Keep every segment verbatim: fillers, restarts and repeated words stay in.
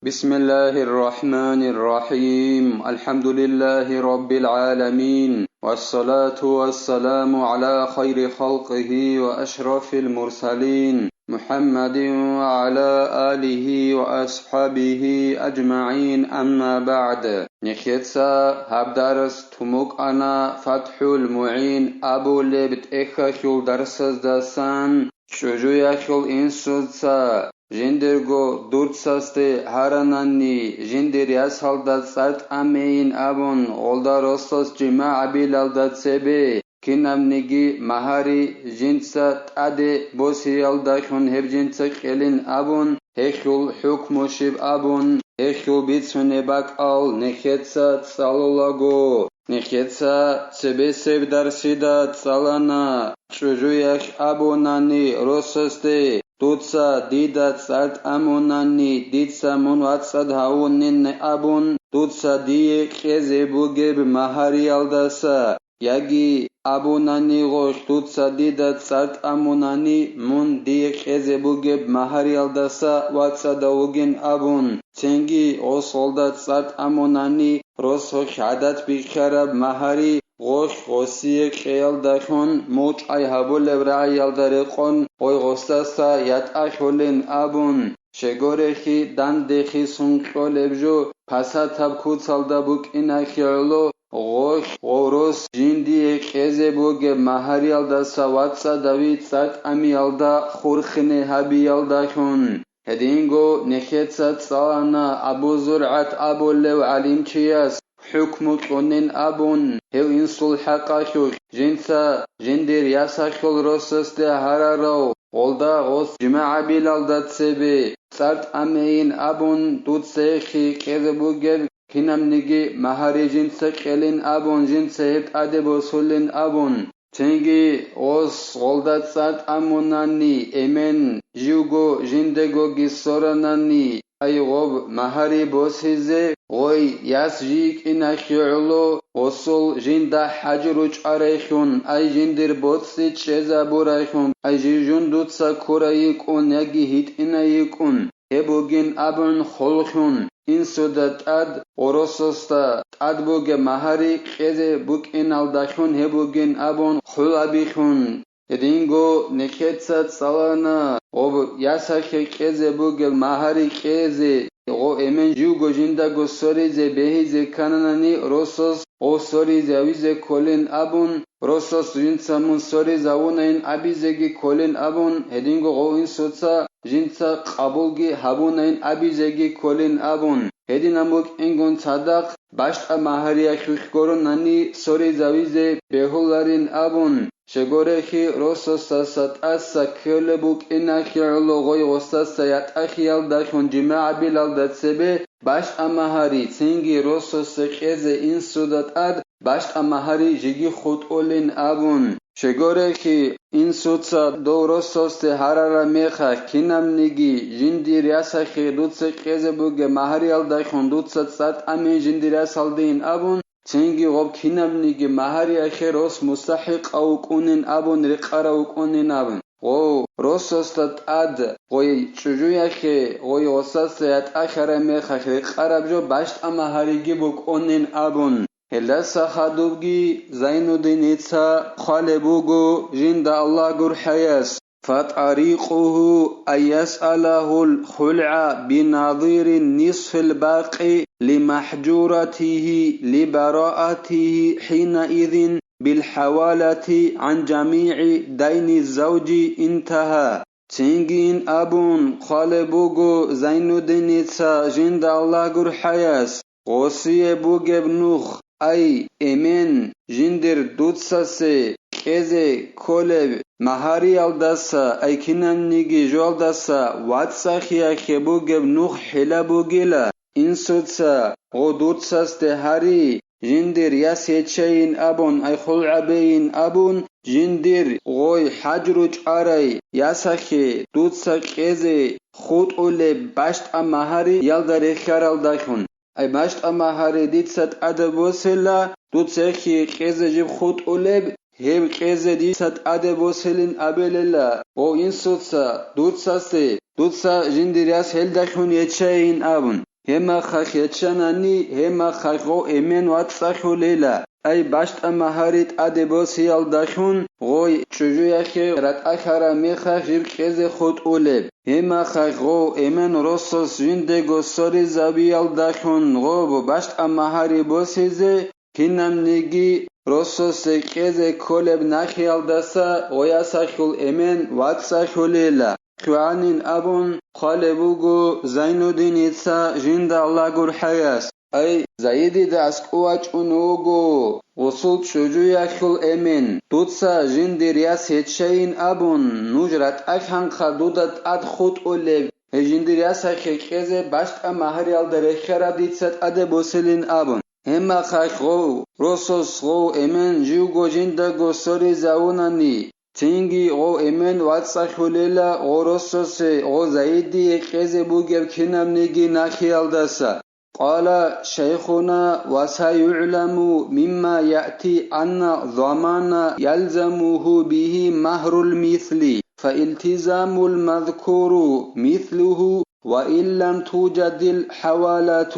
بسم الله الرحمن الرحيم. الحمد لله رب العالمين. والصلاة والسلام على خير خلقه وأشرف المرسلين محمد وعلى آله وأصحابه أجمعين. أما بعد. Нехеца гьаб дарс тумукъана ФатхӀул МугӀин абулеб тӀехьалъул дарсаздасан. ЧӀужуялъул инсуца жиндирго дурцасде гьаранани, жиндир ясалда цӀар тӀамейин абун, гъолда росас жимагӀ гьабилалда цебе, кинабниги магьари жинца тӀаде босиялдалъун гьеб жинца кьелин абун, гьелъул хӀукму щиб абун, гьелъул бицунеб бакӀал нехеца цӀалулаго. Нехеца цебесеб дарсида цӀалана, чӀужуялъ абунани росасде: «Дуца дида цӀар тӀамунани, дица мун вацӀцӀад гьавунин», абун, дуца дие кьезе бугеб магьариялдаса, яги абунани гъолъ: «Дуца дида цӀар тӀамунани, мун дие кьезе бугеб магьариялдаса вацӀцӀадав вугин», абун, цинги гъосолда цӀар тӀамунани, росулъ гӀадат бихьараб магьари гъолъ гъосие кьеялдалъун мучӀай гьабулеб рагӀиялда рекъон гъой гъосдаса ятӀалъулин абун, щегорехи дандехи сун кьолеб жо пасатаб куцалда букӀинахье гӀоло, гъолъ гъов рос жиндие кьезе бугеб магьариялдаса вацӀцӀадави цӀар тӀамиялда хурхине гьабиялдалъун. Гьединго нехеца цӀалана Абу ЗургӀат абулев гӀалимчияс хӀукму кьунин абун, гьев инсул хӀакъалъулъ жинца жиндир ясалъул росасде гьарарав, гъолда гъос жимагӀ гьабилалда цебе цӀар тӀамейин абун, дуца гьехъе кьезе бугеб кинабниги магьари жинца кьелин абун, жинца гьеб тӀаде босулин абун, цинги гъос гъолда цӀар тӀамунани, эмен живго жиндагоги сорани, ай гъоб магьари босизе, гъой яс жийикӀинахье гӀоло, гъосул жинда хӀажру чӀарайхьун, ай жиндир боцӀи чӀезабурайхьун, ай жив жундуца ккурайикӀун яги гьитӀинайикӀун, гьеб бугин абун хъуллъун, инсуда тӀад, гъоросасда тӀад бугеб магьари кьезе букӀиналдалъун гьеб бугин абун хъулабилъун. Гьединго нехеца цӀалана, гъоб ясалъе кьезе бугеб магьари кьезе, гъо эмен живго жиндаго соризе бегьизе ккананани, росас гъо соризе авизе кколин абун, росас жинца мун соризавунайин абизеги кколин абун, гьединго гъо инсуца жинца къабулги гьабунайин абизеги кколин абун, гьединан букӀингун цадахъ бащтӀа магьариялъулъ гуронани соризавизе бегьуларин абун, щегорехи росасдаса тӀаса кколеб букӀинахье гӀоло гъой гъосдаса ятӀахиялдалъун жимагӀ гьабилалда цебе бащтӀа магьари, цинги росасе кьезе инсуда тӀад бащтӀа магьари жеги хутӀулин абун. Щегорехи, инсуца дов росасде гьарараб мехалъ кинабниги жиндир ясалъе дуца кьезе бугеб магьариялдалъун дуца цӀар тӀамин жиндир ясалдейин абун, цинги гъоб кинабниги магьариялъе рос мустахӀикъав вукӀунин абун, рекъарав вукӀунин абун. Гъов росасда тӀад гъой чӀужуялъе гъой гъосасда ятӀахьараб мехалъ рекъараб жо бащтӀа магьариги букӀунин абун. Гьелдаса хадубги Зайнуддиница хъвалеб буго жинда Аллагь гурхӀаяс: فطريقه أن يسأله الخلع بنظير نصف الباقي لمحجورته لبراءته حينئذ بالحوالة عن جميع دين الزوج، انتهى. Цинги ин абун хъвалеб буго Зайнуддиница жинда Аллагь гурхӀаяс: гъосие бугеб нух, ай, эмен, жиндир дуцасе кьезе кколеб магьариялдаса, ай, кинабниги жоялдаса вацӀцӀахиялъе бугеб нух хӀила бугила, инсуца гъо дуцасде гьари, жиндир яс гьечейин абун, ай, хъулгӀабейин абун, жиндир гъой хӀажру чӀарай ясалъе дуца кьезе хутӀулеб бащтӀа магьари ялда рехьаралдалъун. Ай, бащтӀа магьари дица тӀаде босела, дуца гьехъе кьезе жиб хутӀулеб, гьеб кьезе дица тӀаде босилин абилила, гъов инсуца, дуцасе, дуца жиндир яс гьелдалъун ячейин абун. Гьебмахалъ ячанани, гьебмахалъ гъов эмен вацӀцӀалъулила, ай бащтӀа магьари тӀаде босиялдалъун гъой чӀужуялъе ратӀалъараб мехалъ жиб кьезе хутӀулеб. Гьебмахалъ гъов эмен росас жиндего соризабиялдалъун гъоб бащтӀа магьари босизе, кинабниги росасе кьезе кколеб нахиялдаса гъоясалъул эмен вацӀцӀалъулила. ЛъугӀанин абун хъвалеб буго Зайнуддиница жинда Аллагь гурхӀаяс. Ай, Заидида аскӀов вачӀун вуго гъосул чӀужуялъул эмен. Дуца жиндир яс гьечейин абун, нуж ратӀалъанха дуда тӀад хутӀулеб, гьей жиндир ясахъе кьезе бащтӀа магьариялда рехьараб дица тӀаде босилин абун. Гьебмахалъ гъов, росас гъов эмен живго жиндаго соризавунани, цинги гъов эмен вацӀцӀалъулела гъов росасе гъов Заидие кьезе бугеб кинабниги нахиялдаса. قال شيخنا: وسيعلم مما يأتي أن الضمان يلزمه به مهر المثل، فالتزام المذكور مثله وإن لم توجد الحوالة.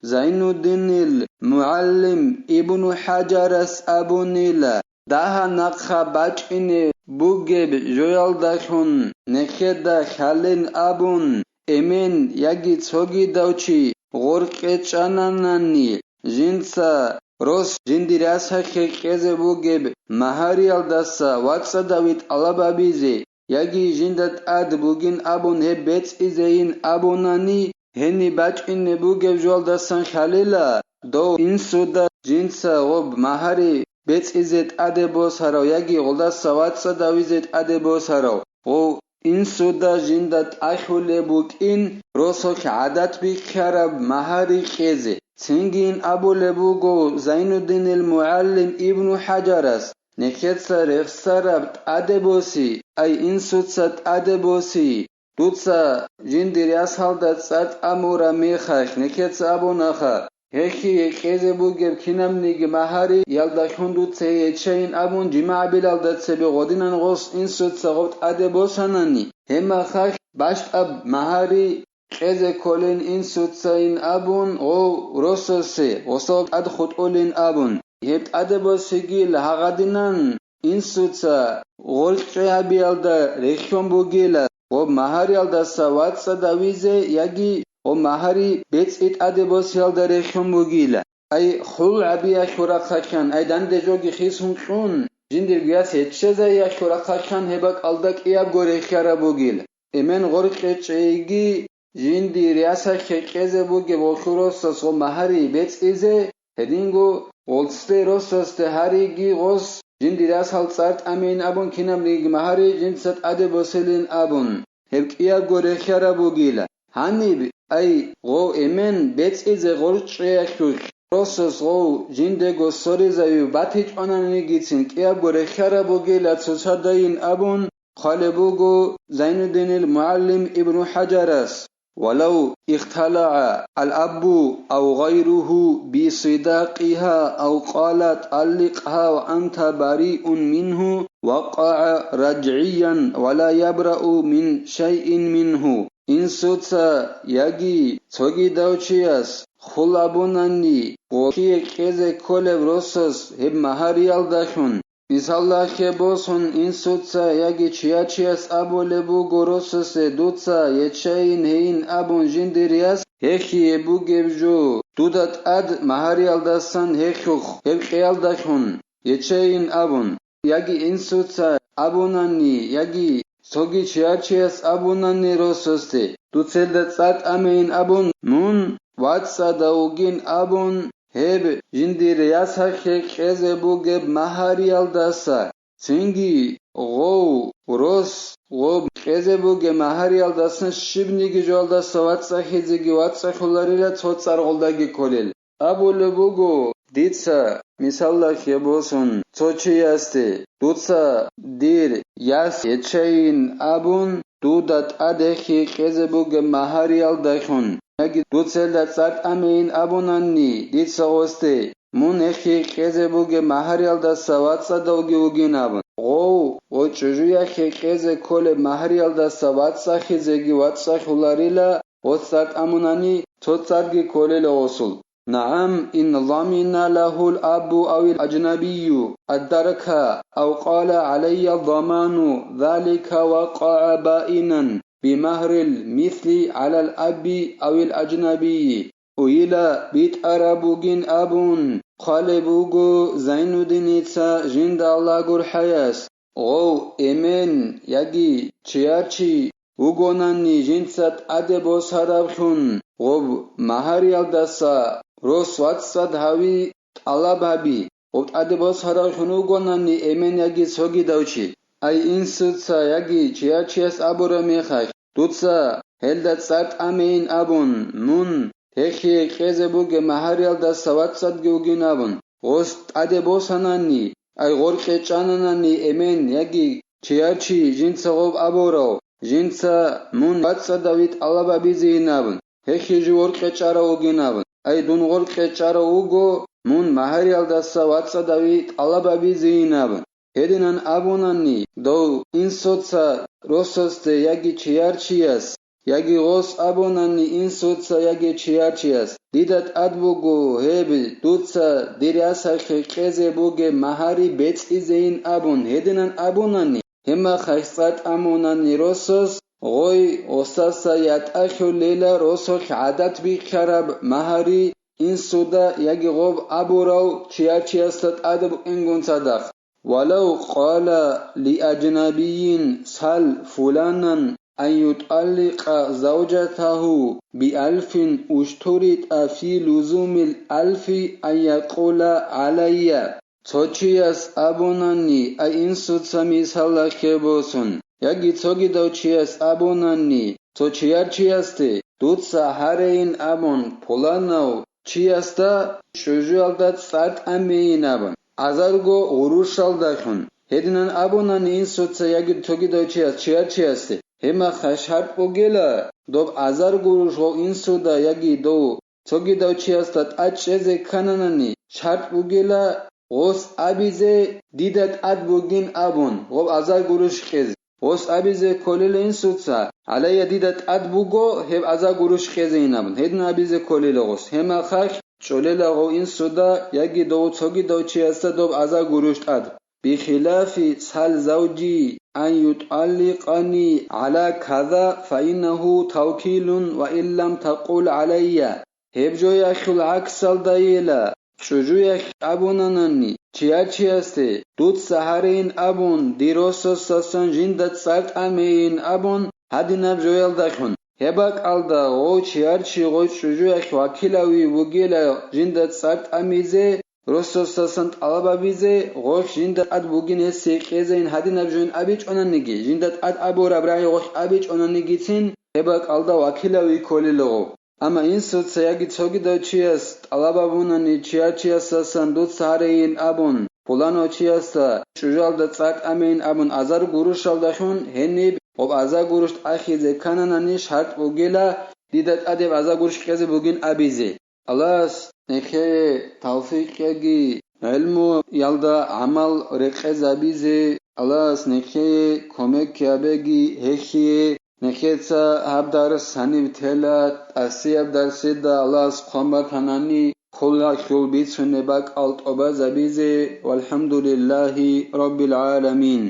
Зайнуддинил МугӀаллим Ибну ХӀажарас абунила, дагьа нахъа бачӀине бугеб жоялдалъун нехеда хьалин абун, эмен яги цогидав чи гъоркье чӀананани, жинца рос жиндир ясахъе кьезе бугеб магьариялдаса вацӀцӀадави тӀалаб гьабизе, яги жинда тӀад бугин абун гьеб бецӀизейин абунани, гьениб бачӀине бугеб жоялдасан хьалила, дов инсуда жинца гъоб магьари бецӀизе тӀаде босарав яги гъолдаса вацӀцӀадавизе тӀаде босарав, гъов инсуда жинда тӀалъулеб букӀин росулъ гӀадат бихьараб магьари кьезе. Цинги ин абулеб буго Зайнуддинил МугӀаллим Ибну ХӀажарас, нехеца рехсараб тӀаде боси, ай инсуца тӀаде боси, дуца жиндир ясалда цӀар тӀамураб мехалъ, нехеца абунаха, гьехие кьезе бугеб кинабниги магьариялдалъун дуца гьечейин абун жимагӀабилалда цебе гъодинан гъос инсуца гъоб тӀаде босанани, гьебмахалъ бащтӀаб магьари кьезе кколин инсуцайин абун гъов росасе, гъосал тӀад хутӀулин абун, гьеб тӀаде босигил гьагъадинан инсуца гъоркье гьабиялда рехьон бугила, гъоб магьариялдаса вацӀцӀадавизе яги гъоб магьари бецӀи тӀаде босиялда рехьон бугила. Ай хул гьабиялъул рахъалъан, ай данде жоги хисун кьун, жиндирго яс гьеччезайялъул рахъалъан гьеб бакӀалда кӀиябго рехьараб бугила. Эмен гъоркье чӀейги, жиндир ясахъе кьезе бугеб гъолъул росас гъо магьари бецӀизе, гьединго гъолцде росасде гьариги гъос жиндир ясал цӀар тӀамейин абун кинабниги магьари жинца тӀаде босилин абун, гьеб кӀиябго рехьараб бугила. Гьаниб, ай, гъов эмен бецӀизе гъоркьеялъулъ росас гъов жиндего соризавив батичӀвананигицин кӀиябго рехьараб бугила цоцадайин абун, хъвалеб буго Зайнуддинил мугӀаллим Ибну ХӀажарас: ولو اختلع الأب أو غيره بصداقها أو قال طلقها وأنت بريء منه وقع رجعيا ولا يبرأ من شيء منه. Инсуца яги цогидав чияс хул абунани, гъолъие кьезе кколеб росас гьеб магьариялдалъун, мисалалъе босун, инсуца яги чияр чияс абулеб буго росасе: «Дуца ячейин гьейин», — абун жиндир яс, гьехие бугеб жо, дуда тӀад магьариялдасан гьехьухъ гьеб кьеялдалъун ячейин абун, яги инсуца абунани, яги цоги чияр чияс абунани росасде: «Дуцелда цӀар тӀамейин», — абун, мун вацӀцӀадав вугин абун, гьеб жиндир ясахъе кьезе бугеб магьариялдаса, цинги гъов, рос, гъоб кьезе бугеб магьариялдасан щибниги жоялдаса вацӀцӀахизеги вацӀцӀахуларила, цо цӀар гъолдаги кколел. Абулеб буго дица, мисаллахье босун, цо чиясде: «Дуца дир яс ячейин», — абун, дуда тӀад гьехьи кьезе бугеб магьариялдалъун, яги дуцелда цӀар тӀамейин абунанни дица гъосде, мун гьехие кьезе бугеб магьариялдаса вацӀцӀадавги вугин абун. Гъов ва чӀужуялъе кьезе кколеб магьариялдаса вацӀцӀахизеги вацӀцӀалъуларила, гъос цӀар тӀамунани, цо цӀарги кколила гъосул. نعم، إن ضمن له الأب أو الأجنبي الدرك، أو قال علي الضمان، ذلك وقع بائنا بمهر المثل على الأب أو الأجنبي. Уйила битӀараб бугин абун, хъвалеб буго Зайнудиница жинда Аллагь гурхӀаяс, гъов эмен яги чияр чи вугонани жинца тӀаде босараблъун, гъоб магьариялдаса рос вацӀцӀад гьави тӀалаб гьаби, гъоб тӀаде босараблъун вугонани эмен яги цогидав чи. Ай инсуца яги чияр чияс абураб мехалъ, дуца гьелда цӀар тӀамейин абун, мун гьехие кьезе бугеб магьариялдаса вацӀцӀадги вугин абун, гъос тӀаде босанани, ай гъоркье чӀананани эмен яги чияр чи жинца гъоб абурав, жинца мун вацӀцӀадаве тӀалаб абизейин абун, гьехие жив гъоркье чӀарав вугин абун, ай дун гъоркье чӀарав вуго, мун магьариялдаса вацӀцӀадаве тӀалаб абизейин абун. Гьединан абунани дов инсуца росасде яги чияр чияс, яги гъос абунани инсуца яги чияр чияс, дида тӀад буго гьеб, дуца дир ясалъе кьезе бугеб магьари бецӀизейин абун, гьединан абунани, гьебмахалъ цӀар тӀамунани росас, гъой гъосаса ятӀалъулейила росулъ гӀадат бихьараб магьари инсуда яги гъоб абурав чияр чиясда тӀадаб букӀингун цадахъ. ولو قال لأجنبي: سل فلانا أن يطلق زوجته بألف، اشترط في لزوم الألف أن يقول علي. Цо чияс абунани, ай инсуца мисалалъе босун, яги цогидав чияс абунани, цо чияр чиясде, дуца гьарейин абун, пуланав чиясда чӀужуялда цӀар тӀамейин абун, азарго гъурущалдалъун. Гьединан абунани инсуца яги цогидав чияс чияр чиясде, гьебмахалъ шартӀ бугила, доб азар гъурущ гъов инсуда яги дов цогидав чиясда тӀад чӀезе ккананани, шартӀ бугила гъос абизе, дида тӀад бугин абун, гъоб азар гъурущ кьезе. Гъос абизе кколила инсуца, гӀалайя, дида тӀад буго гьеб азар гъурущ кьезейин абун, гьедин абизе кколила гъос. Гьебмахалъ чӀолила гъов инсуда яги дов цогидав чиясда доб азар гъурущ тӀад. بخلاف سل زوجي أن يطلقني على كذا فإنه توكيل وإن لم تقل علي. Гьеб жоялъул гӀаксалдайила, чӀужуялъ абунанани, чияр чиясде, дуца гьарейин абун, дир росасдасан жинда цӀар тӀамейин абун, гьадинаб жоялдалъун. Гьеб бакӀалда гъов чияр чи гъой чӀужуялъ вакилаве вугила жинда цӀар тӀамизе, росасдасан тӀалаб абизе, гъолъ жинда тӀад бугин гьесие кьезейин гьадинаб жойин абичӀонаниги, жинда тӀад абураб рагӀи гъолъ абичӀонанигицин, гьеб бакӀалда вакилаве кколила гъов. Амма инсуца яги цогидав чияс тӀалаб абунани, чияр чиясдасан дуца гьарейин абун, пуланав чиясда чӀужуялда цӀар тӀамейин абун азар гъурущалдалъун, гьениб гъоб азар гъурущ тӀахьизе ккананани шартӀ бугила, дида тӀад гьеб азар гъурущ кьезе бугин абизе. Аллагьас нехее тавфикъ кьеги, гӀелмуялда гӀамал рекъезабизе, Аллагьас нехее кумек гьабеги гьехие. Нехеца гьаб дарс гьаниб тела, тӀасияб дарсида Аллагьас хъван батанани, хъулахъул бицунеб бакӀал тӀубазабизе. ВалхӀамдулиллагьи раббил гӀаламин.